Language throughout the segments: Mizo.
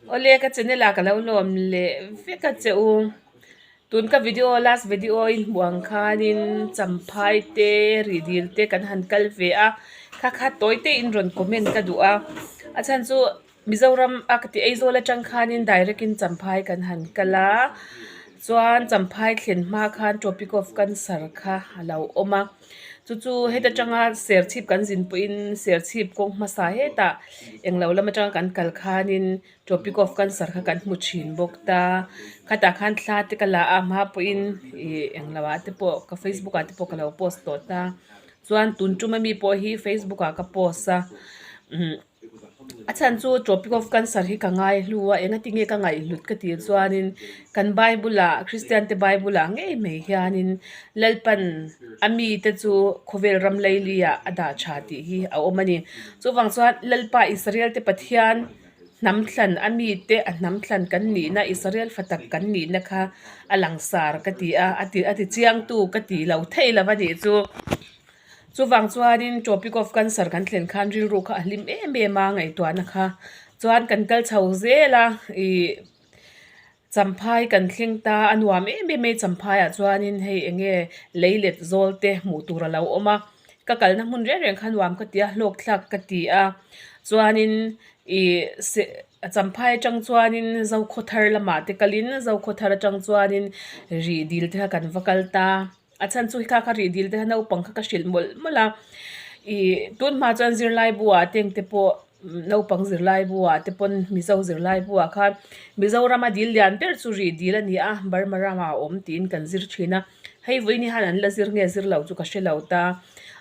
Awle ka channel ah ka lo lawm leh vek a che u. Tun ka video last video in hmuh ang khanin champhai te rih dil te kan han kal ve a kha kha tawi te in rawn comment ka duh a a chhan chu Mizoram a ka tih Aizawl atang khanin direct in champhai kan han kal a chuan champhai thlen hma khan tropic of cancer kha a lo awm a. Chu chu heta tanga serchhip kan zin pawhin serchhip kawng hmasa hetah englo lam atanga kan kal khanin tropic of cancer kha kan hmu thin bawk ta khatah khan thla te ka la a hma pawhin ih englo ah te pawh ka facebook ah te pawh ka lo post tawh ta chuan tun tum ami pawh hi facebook ah ka post a umm. A chhan chu tropic of cancer hi ka ngai hlu a engati nge ka ngaihhlut ka tih chuanin kan bible ah christian te bible ah ngei mai hianin Lalpan a mite chu khawvel ram laili ah a dah tha tih hi a awm a ni. Chuvang chuan Lalpa Israel te Pathian hnam thlan a mite a hnam thlan kan nihna Israel fa tak kan nihna kha a langsar ka ti a a ti a ti chiangtu ka tih lo theih lo a nih chu. Chuvang chuanin Tropic of Cancer kan thlen khan rilru kha a hlim em em a ngaihtuahna kha chuan kan kal chho zel a ih champhai kan thleng ta a nuam em em mai champhaiah chuanin hei eng nge lei let zawl te hmuh tur a lo awm a ka kalna hmun reng reng kha nuam ka ti a hlawk thlak ka ti a chuanin ih se champhai atang chuanin Zokhawthar lamah te kalin Zokhawthar atang chuanin rih dil te kha kan va kal ta. A chhan chu kha kha rih dil te kha naupang kha ka hrilh mawlh mawlh a ih tun hma chuan zirlai buah te engte pawh naupang zirlai buah te pawn mizo zirlai buah khan Mizorama dil lian ber chu rih dil a ni a Burma ramah a awm tiin kan zir thin a hei vawiin hian an la zir nge zir lo chu ka hre lo ta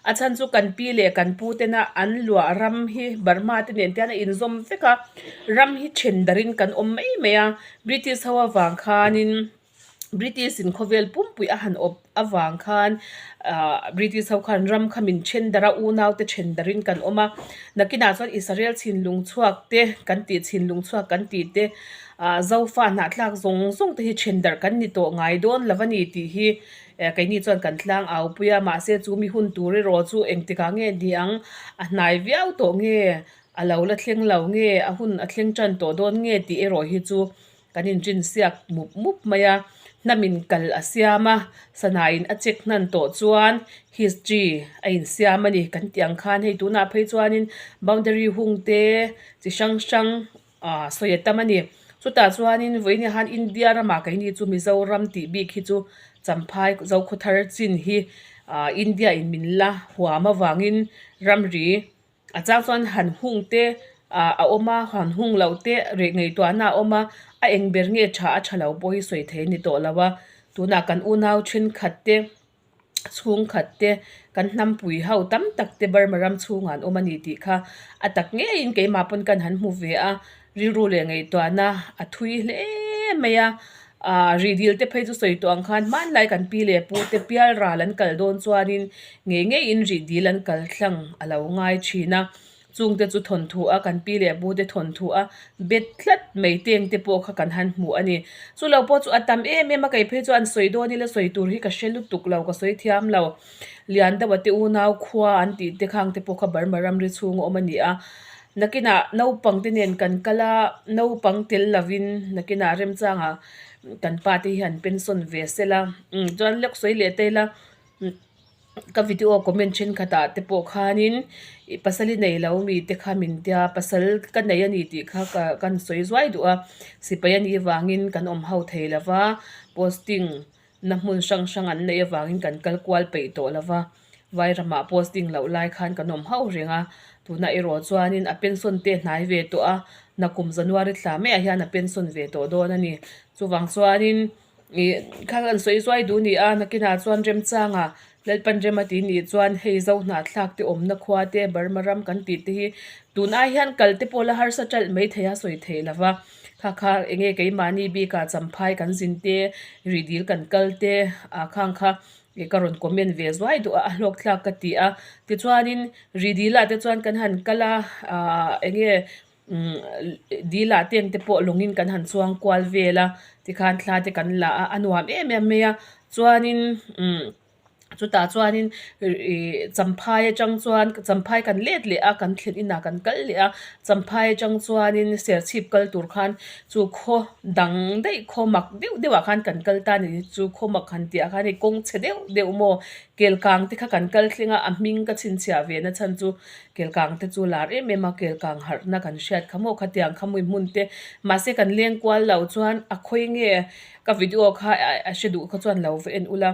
a chhan chu kan pi leh kan pu tena an luah ram hi Burma te nen te hian a inzawm vek a ram hi then darhin kan awm mai mai a British ho avang khanin. British in khawvel pumpui a han awp avang khan ahh British ho khan ram kha min then darh a unau te then darh in kan awm a nakinah chuan Israel chhinlung chhuak te kan tih chhinlung chhuak kan tih te ahh zofa hnahthlak zawng zawng te hi then darh kan ni tawh ngai dawn lo a ni tih hi eh keini chuan kan tlang au pui a mahse chu mi hun tur erawh chu engtikah nge ni ang a hnai viau tawh nge a lo la thleng lo nge a hun a thleng tan tawh dawn nge tih erawh hi chu. Kan inrinsiak mup mup mai a, hnamin kal a siam a, sanain a check hnan tawh chuan history a insiam a ni kan tih ang khan hei tunah phei chuanin boundary hung te chi hrang hrang ah sawi a tam a ni. Chutah chuanin vawiin hian India ramah keini chu Mizoram tih bik hi chu Champhai Zokhawthar chin hi ah India in min la huam avangin ramri A chang chuan han hung te ah a awm a han hung loh te reh ngaihtuahna a awm a a eng ber nge tha a tha lo pawh hi sawi thei a ni tawh lo a tunah kan unau thenkhat te chhungkhat te kan hnampui ho tam tak te Burma ram chhungah an awm a ni tih kha a tak ngeiin keimah pawn kan han hmu ve a. Rilru leh ngaihtuahna a thui hle mai a, ah rih dil te phei chu sawi tawh ang khan hmanlai kan pi leh pu te pial ral an kal dawn chuanin ngei ngeiin rih dil an kal thlang a lo ngai thin a, chungte chu thawnthu a kan pi leh pu te thawnthu a bet tlat mai teng te pawh kha kan han hmu a ni. Chu lo pawh chu a tam em em a kei phei chuan sawi dawn ila sawi tur hi ka hre lutuk lo ka sawi thiam lo. Lian deuh a te unau khua an tih te khang te pawh kha Burma ramri chhung a awm a ni a. Nakinah naupang te nen kan kal a, naupang tel lovin nakinah remchangah kan pa te hi han pension ve sel a, umm chuan lek sawi leh ta ila ka video comment thenkhatah te pawh khanin ih pasal i nei lo mi te kha min tia pasal ka nei a ni tih kha ka kan sawi zuai duh a, sipai a nih vangin kan awm ho thei lo va posting na hmun hrang hrang an neih avangin kan kal kual peih tawh lo va, Vairamah posting loh lai khan kan awm hauh reng a, tunah erawh chuanin a pension te a hnai ve tawh a, nakum January thla maiah hian a pension ve tawh dawn a ni. Chuvang chuanin ih kha kan sawi zuai duh ni a, nakinah chuan remchanga Lalpan rem a tih nih chuan hei zo hnahthlak te awmna khua te Burma ram kan tih te hi tun ai hian kal te pawh la harsa ṭalh mai thei a sawi theih lo va. Kha kha eng nge keimahni bikah champhai kan zin te, rih dil kan kal te ah khang kha ih ka rawn comment ve zuai duh a, a hlawk thlak ka ti a. Tichuanin rih dilah te chuan kan han kal a, ah eng nge umm dilah te ang te pawh lawngin kan han chuang kual vel a, tikhan thla te kan la a, a nuam em em mai a. Chuanin umm. Chutah chuanin ih Champhai atang chuan Champhai kan let leh a kan thlen inah kan kal leh a Champhai atang chuanin Serchhip kal tur khan chu khaw dang daih khaw mak deuh deuh ah khan kan kal ta a ni chu khaw mak han tih ah khan hei kawng chhe deuh deuh maw Kelkang te kha kan kal thleng a a hming ka chhinchhiah ve na chhan chu Kelkang te chu lar em em a Kelkang harhna kan hriat kha maw khatiang kha hmui hmun te mahse kan leng kual loh chuan a khawi nge ka video kha a hre duh kha chuan lo va en ula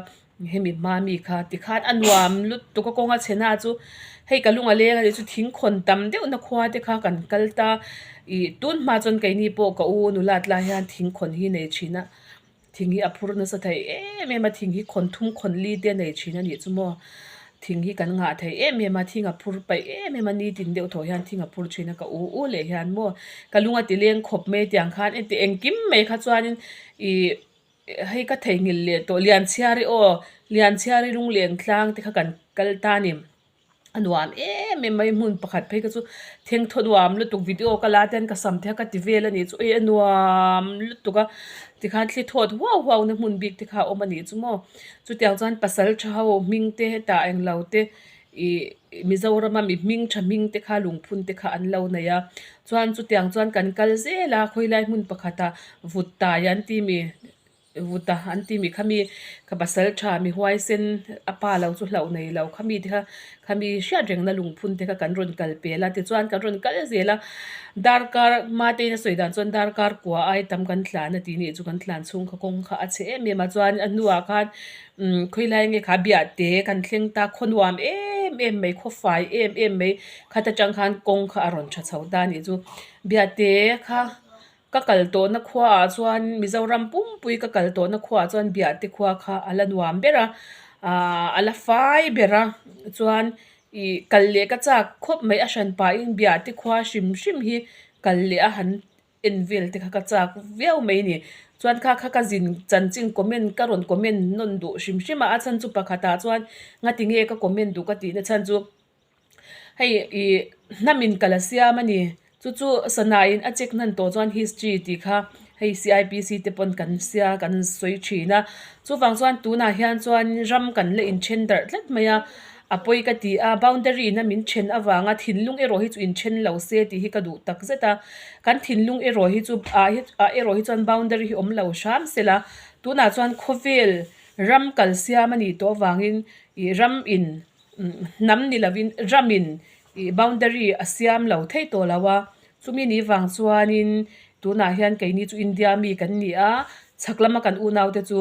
hemi hma mi kha tikhan a nuam lutuk a kawng a chhe na chu hei ka lung a leng a nih chu thingkhawn tam deuh na khua te kha kan kal ta ih tun hma chuan keini pawh ka u nula tlai hian thingkhawn hi nei thin a. Thing hi a phur nasa thei em em a, thing hi khawn thum khawn li te a nei thin a nih chu maw. Thing hi kan ngah thei em em a, thing a phur paih em em a, nitin deuh thaw hian thing a phur thin a, ka u u leh hian maw. Ka lung a ti leng khawp mai tiang khan heti engkim mai kha chuanin ih hei ka theihnghilh leh tawh Lianchhiari aw Lianchhiari lungleng tlang te kha kan kal ta a ni. A nuam em em mai hmun pakhat phei kha chu thengthaw nuam lutuk video ka la te hian ka sam te kha ka ti vel a nih chu ei a nuam lutuk a tikhan thli thawt huau huau na hmun bik te kha a awm a nih chu maw chutiang chuan pasal tha ho hming te hetah englo te ih Mizoram a mi hming tha hming te kha lungphun te kha an lo nei a chuan chutiang chuan kan kal zel a khawilai hmun pakhatah vut tai an ti mi. Vuta an ti mi khami ka pasal tha mi huaisen a pa lo chu hlauh nei lo khami te kha khami hriat reng na lungphun te kha kan rawn kal pel a tichuan kan rawn kal zel a darkar mate in a sawi dan chuan darkar kua ai tam kan tlan a tih nih chu kan tlan chhung kha kawng kha a chhe em em a chuan a hnuah khan umm khawilai nge kha biahte kan thleng ta khaw nuam em em mai khaw fai em em mai khata tang khan kawng kha a rawn tha chho ta a nih chu biahte kha. Ka kal tawhna khuaah chuan Mizoram pumpui ka kal tawhna khuaah chuan Biahte khua kha a la nuam ber a, aaa a la fai ber a, chuan ih kal leh ka chak khawp mai a hran pahin Biahte khua hrim hrim hi kal leh a han en vel te kha ka chak viau mai a ni. Chuan kha kha ka zin chanchin comment ka rawn comment nawn duh hrim hrim a, a chhan chu pakhatah chuan ngati nge ka comment duh ka tihna chhan chu. Hei ih hnamin kal a siam a ni chu chu sana in a check hnan tawh chuan history tih kha hei C_I_P_C te pawn kan sia kan sawi thin a chuvang chuan tunah hian chuan ram kan la inthen darh tlat mai a a pawi ka ti a boundary in a min then avanga thinlung erawh hi chu inthen lo se tih hi ka duh tak zet a kan thinlung erawh hi chu ah hi ah erawh hi chuan boundary hi awm lo hram se la tunah chuan khawvel ram kal siam a nih tawh avangin ih ram in. Hnam ni lovin ramin ih boundary a siam lo thei tawh lo a, chumi ni vang chuanin tunah hian keini chu India mi kan ni a, chhak lama kan unaute chu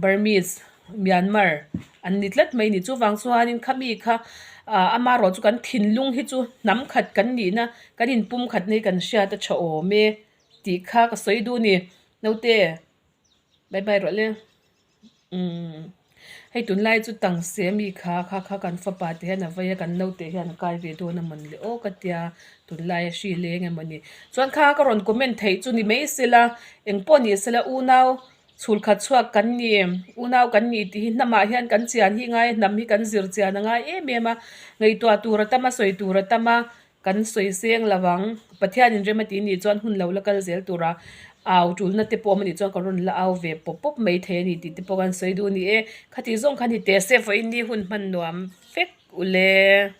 Burmese, Myanmar an ni tlat mai a ni. Chuvang chuanin khami kha ah amaherawhchu kan thinlung hi chu hnam khat kan nihna kan inpum khatna hi kan hriat a tha awm e tih kha ka sawi duh a ni. Naute bye bye rawh le. Umm hei tunlai chu tang se mi kha kha kha kan fapa te hian a vei a kan naute hian a kai ve dawn a mawn le aw ka tia tunlai a hri leng emaw ni chuan kha ka rawn comment theih chu ni mai sela engpawh ni sela unau chhul khat chhuak kan ni unau kan ni tih hi hnamah hian kan chian hi ngai a hnam hi kan zir chian a ngai em em a ngaihtuah tur a tam a sawi tur a tam a. Kan sawi seng lo ang. Pathian in rem a tih nih chuan hun lo la kal zel tura au tulna te pawh awm a nih chuan ka rawn la au ve pawp pawp mai thei a ni tih te pawh kan sawi duh a ni e. Khatih zawng khan hi teh se vawiin ni hun hman nuam vek ule.